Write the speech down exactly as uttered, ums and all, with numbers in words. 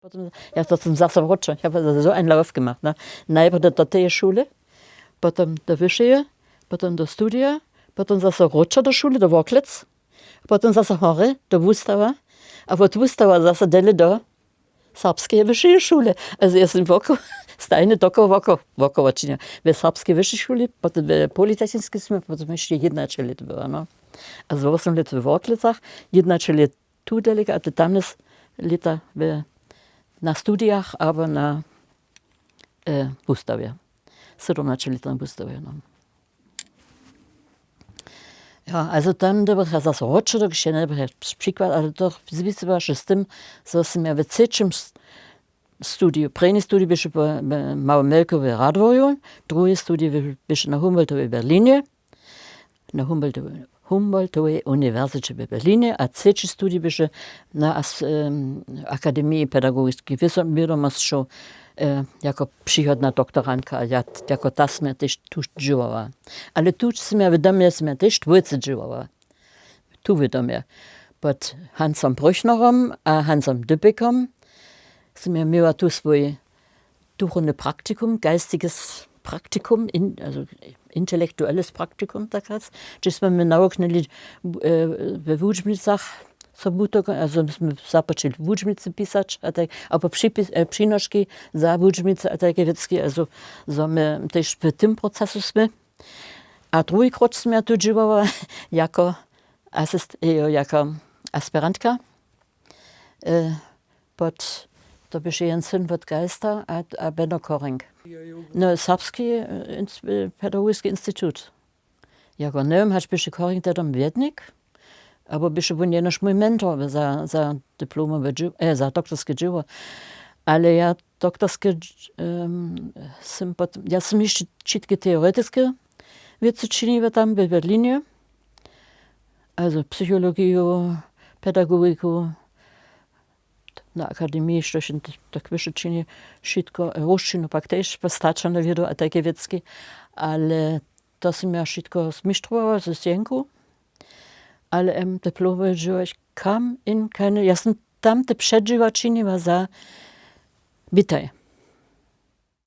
Potom ja to sym zaso wróćo ja zo ein lauf gemacht, no. Najprjedy do teje šule, potom do wyšeje, potom do studija, potom zaso wróćo do šule do worklec, potom zaso horje do wustawa, a wot wustawa zaso dele do serbskeje wyšeje šule. Also ja sym woko stajny dokoło woko wokoło činja. We serbskej wyšej šuli, potom we politechinskej smy potom hišće jědnaće lět była, no. A z wosom lět we worklecach, jědnaće lět tu delege a te tamne lěta we na studijach abo na wustawje. Sydomnaće lěta na wustawje, no. Ja, also tam dobrych ja zaso wróćo do kšene dobrych ja přikład, ale to zwisywaše z tym, zo sym ja we třećim studiju prěni studij běše w małym melkowej radworju, druhi studij běše na humboldtowej w berlinje, na humboldtowej uniwersiće w berlinje a třeći studij běše na akademiji pedagogiskich wědomosćow jako přichodna doktorantka a ja jako ta sym ja tež tuž dźěłała. Ale tuž sym ja w domje sym ja tež dwójce dźěłała. Tu w domje pod hansom brüchnerom a hansom dyppekom sym ja měła tu swój duchowny praktikum, geistiges praktikum, intelektuelles praktikum takaz, hdźež smy my nawuknyli we wučbnicach, sobutok a smy započeli wučbnicy pisać a tak abo přinoški za wučbnicy a tajke wěcki, zo my tež w tym procesu smy. A druhi króć sym ja tu dźěłała jako aspirantka pod to běše jen syn wot geista a beno koring. No serbski pedagogiski institut. Jako njewěm hač běše koring tehdom wjednik, abo běše wón jenož mój mentor za diplomowe za doktorske dźěło. Ale ja doktorske sym ja sym hišće wšitke teoretiske wěcy činiła tam we berlinje, also psychologiju, pedagogiku, na akademiji štož jen tak wyše čini, wšitko, rušćinu pak tež staćo na wědu a tajke wěcki. Ale to sym ja wšitko zmištrowała ze stjenku. Ale em diplomowe dźěło kam in kajne ja sym tam te předźěła činiła za witaj.